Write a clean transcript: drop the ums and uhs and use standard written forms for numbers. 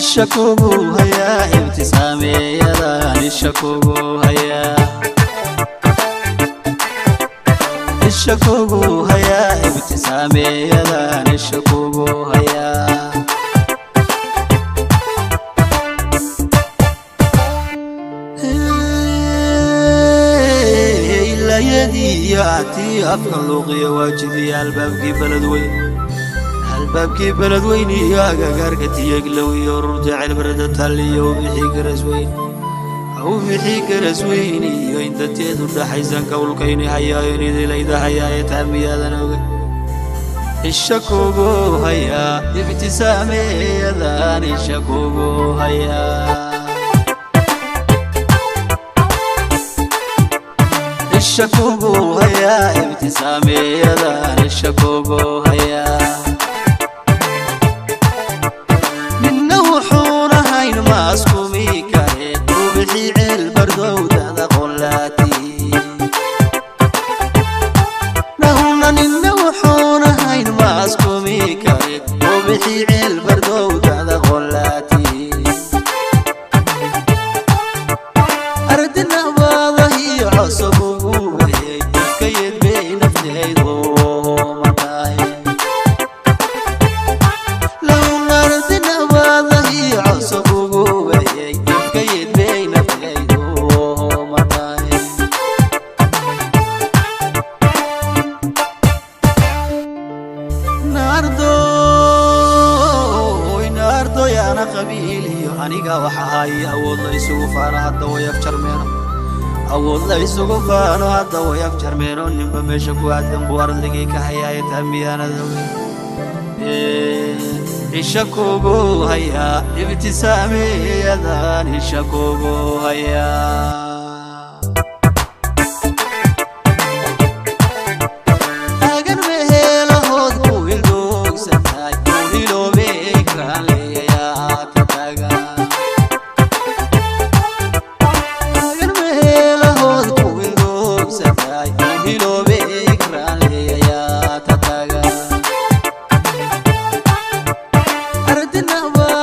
Isha kugu hayaa ibtisaameeyadan, isha kugu hayaa, isha kugu hayaa ibtisaameeyadan, isha kugu hayaa. Ilayadii atii afka luuqiyo waajibiya albaabkii beledweyn, albaabkii beledweyn iyo agagaarka Tiyeglow iyo rurta Celbarda taliyo bixii Garasweyn, u bixii Garasweyn iyo intateedu dhaxaysan kawlkayni hayaayo nidilayda hayaaye taamiyaadan oga. Isha kugu hayaa ibtisaameeyadan, isha kugu hayaa, isha kugu hayaa ibtisaameeyadan, isha kugu hayaa. Ninna wuxuuna hayn maaskumi kare ubixii Ceel Bardowdada qolaati nahuna. Ninna wuxuuna hayn maaskumi kare ubixii Ceel Bardowdada qolaati. Ardinabaadahiyo cosub ugu wehey ifkayed bay naftaydu matahay lowna. Ardinabaadahiyo cosub ugu wehey ifkayed bay naftaydu matahay. Naardoy, naardoy, ana qabiil iyo aniga waxa hay awood la isugu faano hadda way afjarmeeno, awood la isugu faano hadda way afjarmeeno. Ninba meesha ku aadan buu ardligii ka hayaaya taamiyaanada ogey. Isha kugu hayaa ibtisaameeyadan, isha kugu hayaa. Agan meelahood ku ildoogsantahay ku hiloobey karaan leeyayaa tataga. Agan meelahood ku ildoogsantahay ku hiloobey karaan leeyayaa tataga. Ardinabaadahiyo